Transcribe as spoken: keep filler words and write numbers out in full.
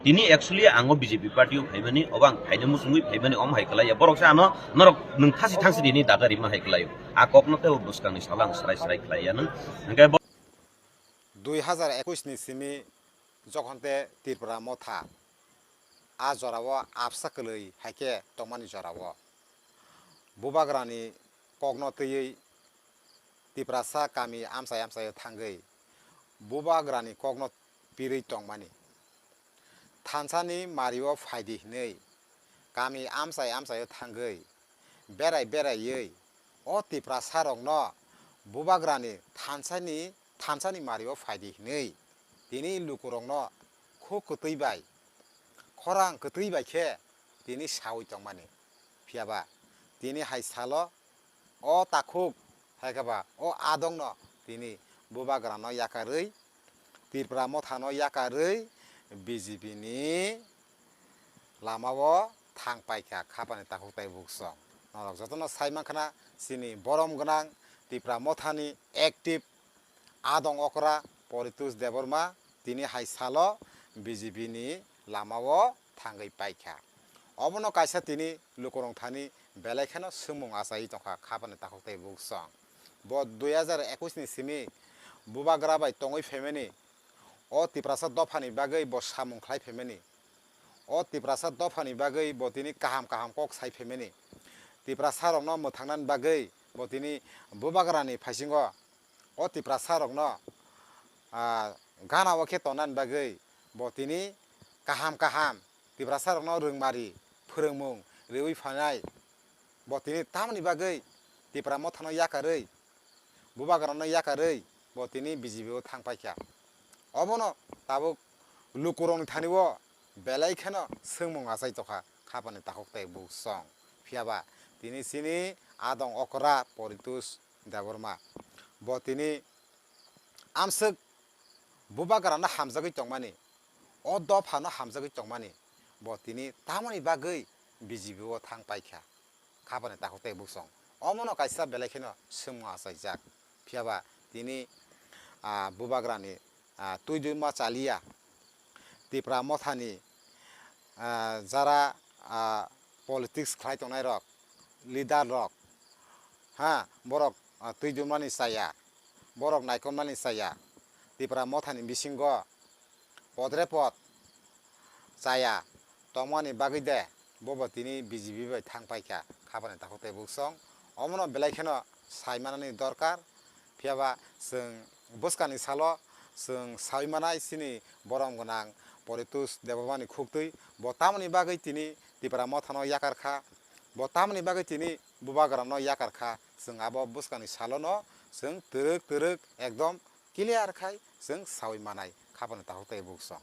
Tini actually ang o B J P party o phaimani, obo ang phaina muchungwi phaimani, omo hai kwlaiya. Borok se ano norok nwng thasi thangsi rini daga rima hai kwlaio. A kokno tei o bwskangni salo ang srai srai khlaiya nwng. Hwnkhe bo- Dui hazar ekwis ni simi jokhon te Tripura Motha a jorao absa kwlwi hai khe tongmani jorao Bubagrani kokno twiwi Tiprasa kami amchai amchaio thangwi Bubagrani kokno pirwi tongmani. Thansani mario phaidi hwnwi kami amchai amchaio thangwi berai beraiwi o Tiprasarokno Bubagrani thansani, thansani mario phaidi hwnwi tini lukurokno khuk kwtwi bai, khorang kwtwi bai khe tini saui tongmani. Phiya ba tini hai salo o takhuk, hai khe ba o adongno tini Bubagrano yakarwi, Tripura Mothano yakarwi B J P ni lamao thang paikha khapani takhuk tei buksong. Norok jotono sai mankha na chini borom gwnang Tripura Mothani active adong okra Poritush Debbarma tini hai salo B J P ni lamao thangwi paikha. Obono kaisa tini lukurok thani belai kheno swngmung achaiwi tongkha khapani takhuk tei buksong. Bo dui hazar ekwis ni simi Bubagra bai tongwi phaimani, o Tiprasa dophani bagwi bo samung khlai phaimani, o Tiprasa dophani bagwi bo tini kaham kaham kok sai phaimani, Tiprasarokno mwthangnani bagwi bo tini Bubagrani phaisingo o Tiprasarokno, ah, gana o khe tongnani bagwi bo tini kaham kaham Tiprasarokno rwngmari phwrwngmung riwi phainai. Bo tini tamoni bagwi Tipra Mothano yakarwi, Bubagrano yakarwi bo tini B J P o thang paikha. Obono tabuk lukurokni thanio belai kheno swngmung achai tongkha khapani takhuk tei buksong. Phiya ba tini chini adong okra Poritush Debbarma. Bo tini amswk Bubagrano hamjagwi tongmani, o dophano hamjagwi tongmani, bo tini tamoni bagwi B J P o thang paikha khapani takhuk tei buksong. Omono kaisa belai kheno swngmung achaijak. Phiya ba tini, ah, Bubagrani, ah, twi duma chaliya, Tipra Mothani, ah, jara, ah, politics khlai tongnai rok, leader rok, ha, borok, ah, twi dumani chaya, borok naikolmani chaya, Tipra Mothani bisingo podre pod chaya tongmani bagwi de bobo tini B J P bai thang paikha khapani takhuk tei buksong. Omono belai kheno sai manani dorkar. Phiya ba chwng bwskangni salo chwng saui manai chini borom gwnang Poritush Debbarmani khuktwi. Bo tamoni bagwi tini Tipra Mothano yakar kha, bo tamoni bagwi tini Bubagrano yakar kha, chwng abo bwskangni salono chwng twrwk twrwk ekdom clear khai chwng saui manai khapani takhuk tei buksong.